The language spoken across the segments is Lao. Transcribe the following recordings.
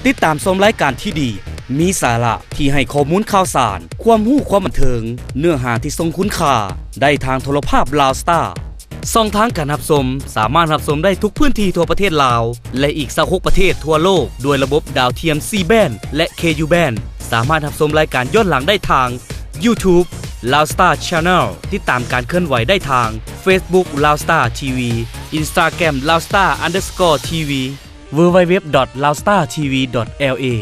ຕິດຕາມຊົມລາຍການທີ່ດີ, ມີສາລະ, ທີ່ໃຫ້ຂໍ້ມູນຂ່າວສານ, ຄວາມຮູ້, ຄວາມບັນເທີງ, ເນື້ອຫາທີ່ຊົງຄຸນຄ່າ ໄດ້ທາງໂທລະພາບລາວສະຕາ. ຊ່ອງທາງການຮັບຊົມ ສາມາດຮັບຊົມໄດ້ທຸກພື້ນທີ່ທົ່ວປະເທດລາວ ແລະ ອີກຊາວຫົກປະເທດທົ່ວໂລກ ດ້ວຍລະບົບດາວທຽມ C band ແລະ Ku band. ສາມາດຮັບຊົມລາຍການຍ້ອນຫຼັງໄດ້ທາງ YouTube Loud Star Channel, ຕິດຕາມການເຄື່ອນໄຫວໄດ້ທາງ Facebook Loud Star TV, Instagram Loud Star underscore TV, www.loudstartv.la.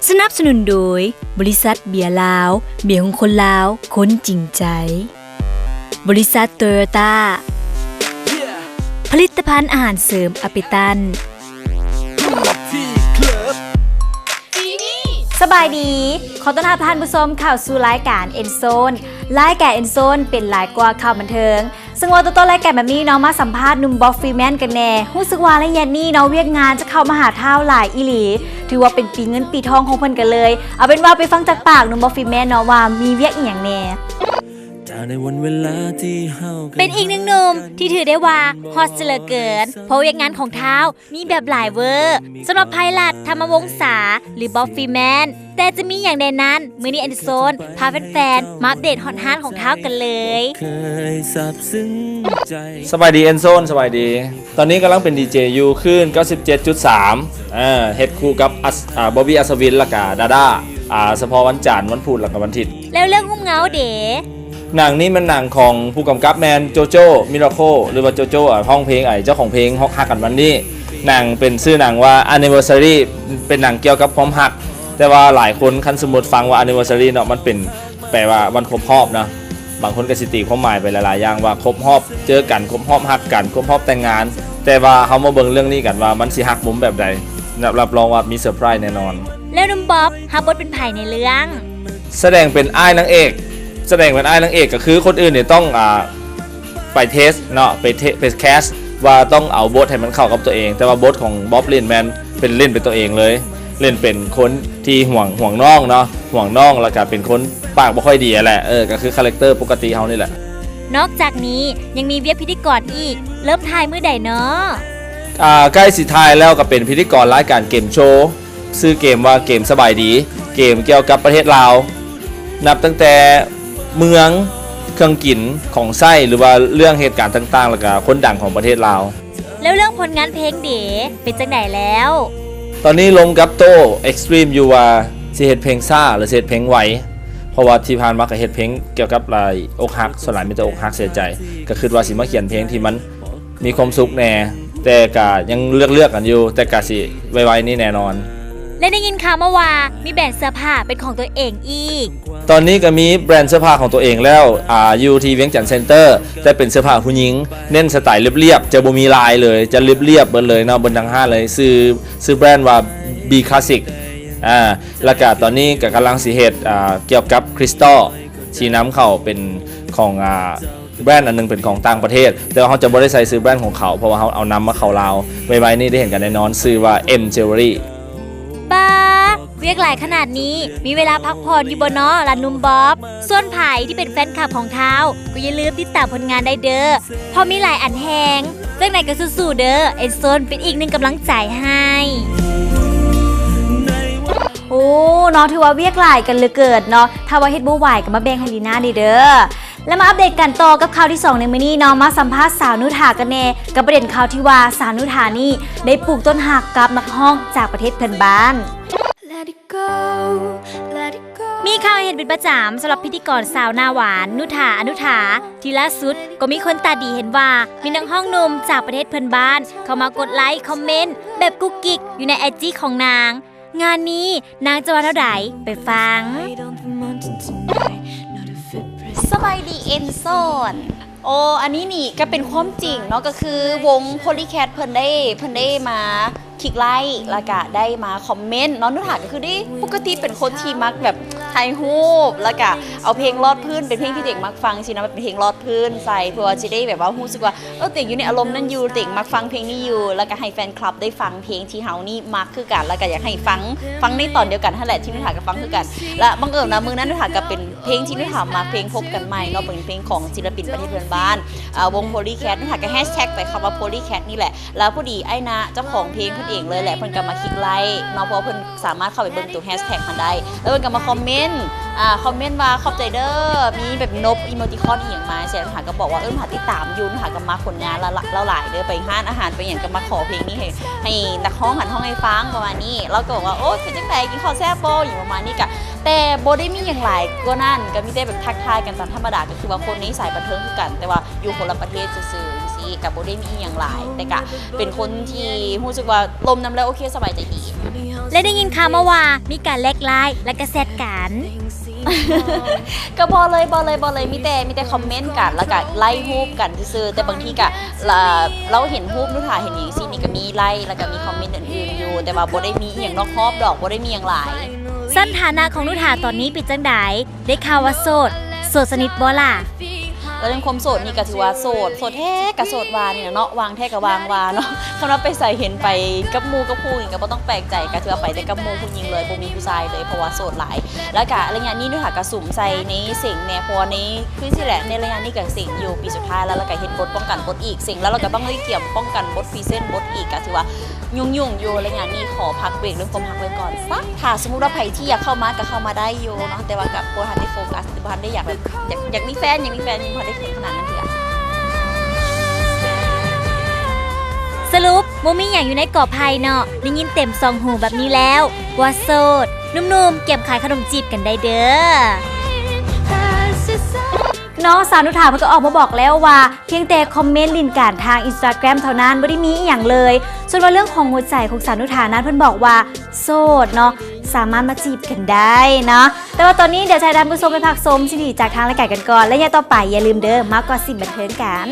ສະໜັບສະໜູນໂດຍ ບໍລິສັດເບຍລາວ, ເບຍຂອງຄົນລາວ, ຄົນຈິງໃຈ. ບໍລິສັດໂຕໂຍຕ້າ, ຜະລິດຕະພັນອາຫານເສີມອາເປຕັນ. ສະບາຍດີ, ຂໍຕ້ອນຮັບທ່ານຜູ້ຊົມເຂົ້າສູ່ລາຍການເອັນໂຊນ. ລາຍການເອັນໂຊນເປັນຫຼາຍກວ່າຂ່າວບັນເທີງ, ເຊິ່ງເວົ້າຕໍ່ໆລາຍການແບບນີ້ເນາະ, ມາສຳພາດໜຸ່ມບອບ ຟຣີແມນ ກັນແດ່. ຮູ້ສຶກວ່າໄລຍະນີ້ເນາະ ວຽກງານຈະເຂົ້າມາຫາທ້າວຫຼາຍອີ່ຫຼີ, ຖືວ່າເປັນປີເງິນປີທອງຂອງເພິ່ນກັນເລີຍ. ເອົາເປັນວ່າໄປຟັງຈາກປາກໜຸ່ມບອບ ຟຣີແມນ ເນາະ ວ່າມີວຽກອີ່ຫຍັງແດ່. ເປັນອີກໜຶ່ງໜຸ່ມທີ່ຖືໄດ້ວ່າຮອດຊະເຫຼືອເກີນ, ເພາະວຽກງານຂອງທ້າວມີແບບຫຼາຍເວີ. ສຳລັບໄພລັດ ທຳມະວົງສາ ຫຼື ບອບ ຟຣີແມນ, ແຕ່ຈະມີຫຍັງແດ່ນັ້ນ, ມື້ນີ້ເອັນໂຊນພາແຟນໆມາອັບເດດຮອດຮ້ານຂອງທ້າວກັນເລີຍ. ສະບາຍດີເອັນໂຊນ, ສະບາຍດີ. ຕອນນີ້ກຳລັງເປັນດີເຈຢູ່ຄື້ນເກົ້າສິບເຈັດຈຸດສາມ, ເຮັດຄູ່ກັບ ອາ ບອບບີ ອັດສະວິນ ແລ້ວກະດາດາ, ສະເພາະວັນຈັນ, ວັນພຸດ ແລ້ວກະວັນທິດ. ແລ້ວເລື່ອງຮູບເງົາເດ? ໜັງນີ້ແມ່ນໜັງຂອງຜູ້ກຳກັບແມ່ນໂຈໂຈ້ ມິລາໂຄ ຫຼືວ່າໂຈໂຈ້ ອາ ຮ້ອງເພງ ໄອ້ເຈົ້າຂອງເພງ ຮັກກັນວັນນີ້. ໜັງເປັນຊື່ໜັງວ່າ Anniversary ເປັນໜັງກ່ຽວກັບຄວາມຮັກ, ແຕ່ວ່າຫຼາຍຄົນຄັນສົມມຸດຟັງວ່າ Anniversary ເນາະ ມັນເປັນ ແປວ່າວັນຄົບຮອບເນາະ, ບາງຄົນກໍຊິຕີຄວາມໝາຍໄປຫຼາຍໆຢ່າງ ວ່າຄົບຮອບເຈີກັນ, ຄົບຮອບຮັກກັນ, ຄົບຮອບແຕ່ງງານ, ແຕ່ວ່າເຮົາມາເບິ່ງເລື່ອງນີ້ກັນວ່າມັນຊິຫັກມຸມແບບໃດ, ຮັບ ຮັບຮອງວ່າມີເຊີໄພຣສ໌ແນ່ນອນ. ແລ້ວໜຸ່ມບອບຮັບບົດເປັນໃຜໃນເລື່ອງ? ສະແດງເປັນອ້າຍນາງເອກ, ສະແດງເປັນອ້າຍນາງເອກ ກໍຄືຄົນອື່ນນີ້ຕ້ອງ ອາ ໄປເທສເນາະ, ໄປເທ ໄປແຄສວ່າຕ້ອງເອົາບົດໃຫ້ມັນເຂົ້າກັບຕົວເອງ, ແຕ່ວ່າບົດຂອງບອບຫຼິ້ນແມ່ນເປັນ ຫຼິ້ນເປັນຕົວເອງເລີຍ, ຫຼິ້ນເປັນຄົນທີ່ຫວງ ຫວງນ້ອງເນາະ, ຫວງນ້ອງ ແລ້ວກະເປັນຄົນປາກບໍ່ຄ່ອຍດີຫັ້ນແຫຼະ, ເອີ ກໍຄືຄາແຣັກເຕີປົກກະຕິເຮົານີ້ແຫຼະ. ນອກຈາກນີ້ຍັງມີວຽກພິທີກອນອີກ, ເລີ່ມຖ່າຍມື້ໃດເນາະ? ອາ ໃກ້ຊິຖ່າຍແລ້ວ, ກໍເປັນພິທີກອນລາຍການເກມໂຊ, ຊື່ເກມວ່າເກມສະບາຍດີ, ເກມກ່ຽວກັບປະເທດລາວ, ນັບຕັ້ງແຕ່ເມືອງ, ເຄື່ອງກິນ, ຂອງໃຊ້ ຫຼືວ່າເລື່ອງເຫດການຕ່າງໆ ແລ້ວກະຄົນດັງຂອງປະເທດລາວ. ແລ້ວເລື່ອງຜົນງານເພງເດ ເປັນຈັ່ງໃດແລ້ວ? ຕອນນີ້ລົມກັບໂຕ້ເອັກສະຕຣີມຢູ່ວ່າຊິເຮັດເພງຊ້າ ຫຼືຊິເຮັດເພງໄວ, ເພາະວ່າທີ່ຜ່ານມາກໍເຮັດເພງກ່ຽວກັບອາ ອົກຫັກ, ສ່ວນຫຼາຍມີແຕ່ອົກຫັກເສຍໃຈ, ກໍຄິດວ່າຊິມາຂຽນເພງທີ່ມັນ ມີຄວາມສຸກແດ່, ແຕ່ກະຍັງເລືອກໆກັນຢູ່, ແຕ່ກະຊິໄວໆນີ້ແນ່ນອນ. ແລະໄດ້ຍິນຂ່າວມາວ່າມີແບຣນເສື້ອຜ້າເປັນຂອງຕົວເອງອີກ. ຕອນນີ້ກໍມີແບຣນເສື້ອຜ້າຂອງຕົວເອງແລ້ວ, ອາ ຢູ່ທີ່ວຽງຈັນເຊັນເຕີ, ແຕ່ເປັນເສື້ອຜ້າຜູ້ຍິງ, ເນັ້ນສະໄຕລຽບໆ, ຈະບໍ່ມີລາຍເລີຍ, ຈະລຽບໆເບິດເລີຍເນາະ, ເບິດທັງຮ້ານເລີຍ. ຊື່ ຊື່ແບຣນວ່າ ບີ ຄລາສສິກ, ອາ ແລ້ວກະຕອນນີ້ກະກຳລັງຊິເຮັດ ອາ ກ່ຽວກັບຄຣິສຕອນ, ຊິນຳເຂົ້າເປັນຂອງ ອາ ແບຣນອັນໜຶ່ງເປັນຂອງຕ່າງປະເທດ, ແຕ່ວ່າເຮົາຈະບໍ່ໄດ້ໃສ່ຊື່ແບຣນຂອງເຂົາ, ເພາະວ່າເຮົາເອົານຳມາເຂົ້າລາວ. ໄວໆນີ້ໄດ້ເຫັນກັນແນ່ນອນ, ຊື່ວ່າ M Jewelry. ປ້າ ວຽກຫຼາຍຂະໜາດນີ້ ມີເວລາພັກຜ່ອນຢູ່ບໍ່ເນາະລະໜຸ່ມບອບ? ສ່ວນໃຜທີ່ເປັນແຟນຄລັບຂອງທ້າວ ກໍຢ່າລືມຕິດຕາມຜົນງານໄດ້ເດີ, ເພາະມີຫຼາຍອັນແຮງ. ຈັ່ງໃດກໍສູ້ໆເດີ, ເອັນໂຊນເປັນອີກໜຶ່ງກຳລັງໃຈໃຫ້. ໂອ້ ເນາະ, ຖືວ່າວຽກຫຼາຍກັນເຫຼືອເກີນເນາະ, ຖ້າວ່າເຮັດບໍ່ໄຫວກໍມາແບ່ງໃຫ້ລີນາແດ່ເດີ. ແລະມາອັບເດດກັນຕໍ່ກັບຂ່າວທີສອງໃນມື້ນີ້ເນາະ, ມາສຳພາດສາວນຸຖາກັນແດ່ ກັບປະເດັນຂ່າວທີ່ວ່າສາວນຸຖານີ້ໄດ້ປູກຕົ້ນຮັກກັບນັກຮ້ອງຈາກປະເທດເພື່ອນບ້ານ. ມີຂ່າວໃຫ້ເຫັນເປັນປະຈຳສຳລັບພິທີກອນສາວໜ້າຫວານ ນຸຖາ ອະນຸຖາ ທີ່ລ່າສຸດກໍມີຄົນຕາດີເຫັນວ່າມີນັກຮ້ອງໜຸ່ມຈາກປະເທດເພື່ອນບ້ານເຂົ້າມາກົດໄລຄອມເມັນແບບກຸກກິກຢູ່ໃນໄອຈີຂອງນາງ. ງານນີ້ນາງຈະວ່າແນວໃດ ໄປຟັງ. ສະບາຍດີເອັນຊອນ. ໂອ ອັນນີ້ນີ້ກໍເປັນຄວາມຈິງເນາະ ກໍຄືວົງໂພລີແຄດເພິ່ນໄດ້ ເພິ່ນໄດ້ມາຄລິກໄລ ແລ້ວກະໄດ້ມາຄອມເມັນເນາະ. ນຸຖາກໍຄືໄດ້ ປົກກະຕິເປັນຄົນທີ່ມັກແບບຖ່າຍຮູບ ແລ້ວກະເອົາເພງລອດພື້ນ ເປັນເພງທີ່ຕົວເອງມັກຟັງຊີ້ນະ ແບບເປັນເພງລອດພື້ນໃສ່ ເພື່ອວ່າຊິໄດ້ແບບວ່າຮູ້ສຶກວ່າ ເອີ ຕົວເອງຢູ່ໃນອາລົມນັ້ນຢູ່ ຕົວເອງມັກຟັງເພງນີ້ຢູ່ ແລ້ວກະໃຫ້ແຟນຄລັບໄດ້ຟັງເພງທີ່ເຮົານີ້ມັກຄືກັນ ແລ້ວກະຢາກໃຫ້ຟັງ ຟັງໃນຕອນດຽວກັນຫັ້ນແຫຼະ ທີ່ນຸຖາກໍຟັງຄືກັນ. ແລະບັງເອີນວ່າມື້ນັ້ນນຸຖາກໍເປັນ ເພງທີ່ນຸຖາມາ ເພງພົບກັນໃໝ່ເນາະ ເປັນເພງຂອງສິລະປິນປະເທດເພື່ອນບ້ານ ອາ ວົງໂພລີແຄດ. ນຸຖາກໍແຮັດແທັກໄປຄຳວ່າໂພລີແຄດນີ້ແຫຼະ ແລ້ວພໍດີອ້າຍນະເຈົ້າຂອງເພງເພິ່ນເອງເລີຍແຫຼະ ເພິ່ນກໍມາຄລິກໄລເນາະ ເພາະວ່າເພິ່ນສາມາດເຂົ້າໄປເບິ່ງຕົວແຮັດແທັກຫັ້ນໄດ້ ແລ້ວເພິ່ນກໍມາຄອມເມັນ ອາ ຄອມເມັນວ່າ ຂອບໃຈເດີ ມີແບບນົບ ອີໂມຕິຄອນອີ່ຫຍັງມາ. ແລ້ວນຸຖາກໍບອກວ່າ ເອີ ໜູຫາຕິດຕາມຢູ່ ໜູຫາກໍມັກຜົນງານລາວຫຼາຍເດີ ໄປຮ້ານອາຫານໄປຫຍັງກໍມັກຂໍເພງນີ້ໃຫ້ ໃຫ້ນັກຮ້ອງຫັ້ນຮ້ອງໃຫ້ຟັງ ປະມານນີ້. ລາວກໍບອກວ່າ ໂອ້ ເປັນຈັ່ງໃດ ກິນເຂົ້າແຊບບໍ່ ຫຍັງປະມານນີ້. ກະ ແຕ່ບໍ່ໄດ້ມີຫຍັງຫຼາຍກວ່ານັ້ນ ກໍມີແຕ່ແບບທັກທາຍກັນຕາມທຳມະດາ ກໍຄືວ່າຄົນໃນສາຍບັນເທີງຄືກັນ ແຕ່ວ່າຢູ່ຄົນລະປະເທດຊື່ໆ ຈັ່ງຊີ້ ກໍບໍ່ໄດ້ມີອີ່ຫຍັງຫຼາຍ ແຕ່ກະເປັນຄົນທີ່ຮູ້ສຶກວ່າລົມນຳແລ້ວໂອເຄ ສະບາຍໃຈດີ. ແລະໄດ້ຍິນຂ່າວມາວ່າມີການແລກໄລນ໌ ແລະກະແຊັດກັນ. ກໍບໍ່ເລີຍ ບໍ່ເລີຍ ບໍ່ເລີຍ ມີແຕ່ ມີແຕ່ຄອມເມັນກັນ ແລ້ວກະໄລຮູບກັນຊື່ໆ ແຕ່ບາງທີກະ ລະ ລາວເຫັນຮູບນຸຖາເຫັນຫຍັງຊີ້ນີ້ ກະມີໄລນ໌ ແລ້ວກະມີຄອມເມັນອື່ນໆຢູ່ ແຕ່ວ່າບໍ່ໄດ້ມີອີ່ຫຍັງນອກຮອບດອກ ບໍ່ໄດ້ມີຫຍັງຫຼາຍ. ສະຖານະຂອງນຸຖາຕອນນີ້ເປັນຈັ່ງໃດ? ໄດ້ຂ່າວວ່າໂສດ ໂສດສະໜິດບໍ່ລະ? ແລ້ວເລື່ອງຄວາມໂສດນີ້ກໍຖືວ່າໂສດ ໂສດແທ້ກໍໂສດວ່ານີ້ແຫຼະເນາະ ວ່າງແທ້ກໍວ່າງວ່າເນາະ. ຄັນວ່າໄປໃສເຫັນໄປກັບໝູ່ກັບຄູ່ນີ້ກໍບໍ່ຕ້ອງແປກໃຈ ກໍຖືວ່າໄປແຕ່ກັບໝູ່ຜູ້ຍິງເລີຍ ບໍ່ມີຜູ້ຊາຍເລີຍ ເພາະວ່າໂສດຫຼາຍ. ແລ້ວກະໄລຍະນີ້ນຸຖາກໍສຸມໃສ່ໃນເສັງແດ່ ເພາະວ່າໃນ ຄືຊີ້ແຫຼະ ໃນໄລຍະນີ້ກໍເສັງຢູ່ ປີສຸດທ້າຍແລ້ວ ແລ້ວກໍເຮັດບົດປ້ອງກັນບົດອີກ ເສັງແລ້ວ ແລ້ວກໍຕ້ອງໄດ້ກຽມປ້ອງກັນບົດ ພຣີເຊັນບົດອີກ ກໍຖືວ່າ ຫຍຸ້ງໆຢູ່ໄລຍະນີ້ ຂໍພັກເບຣກເລື່ອງຄວາມຮັກໄວ້ກ່ອນຊະ. ຖ້າສົມມຸດວ່າໃຜທີ່ຢາກເຂົ້າມາກໍເຂົ້າມາໄດ້ຢູ່ເນາະ ແຕ່ວ່າກໍບໍ່ທັນໄດ້ໂຟກັສ ບໍ່ທັນໄດ້ຢາກແບບ ຢາກ ຢາກມີແຟນ ຢາກມີແຟນ ຍັງບໍ່ທັນໄດ້ເຖິງຂະໜາດນັ້ນເທື່ອ. ສະຫຼຸບ ບໍ່ມີຫຍັງຢູ່ໃນກໍໄຜ່ເນາະ ໄດ້ຍິນເຕັມສອງຫູແບບນີ້ແລ້ວ ວ່າໂສດ. ໜຸ່ມໆ ກຽມຂາຍຂະໜົມຈີບກັນໄດ້ເດີ. ເນາະ ສາວນຸຖາເພິ່ນກໍອອກມາບອກແລ້ວວ່າ ພຽງແຕ່ຄອມເມັນຫຼິ້ນກັນທາງອິນສະຕາແກຣມເທົ່ານັ້ນ ບໍ່ໄດ້ມີອີ່ຫຍັງເລີຍ. ສ່ວນວ່າເລື່ອງຂອງຫົວໃຈຂອງສາວນຸຖານັ້ນ ເພິ່ນບອກວ່າໂສດເນາະ ສາມາດມາຈີບກັນໄດ້ເນາະ. ແຕ່ວ່າຕອນນີ້ດຽວຈະໃຫ້ທ່ານຜູ້ຊົມໄປພັກຊົມສິ່ງດີໆຈາກທາງລາຍການກັນກ່ອນ ແລະຢ່າຕໍ່ໄປຢ່າລືມເດີ ມາເກາະສິບບັນເທີງກັນ.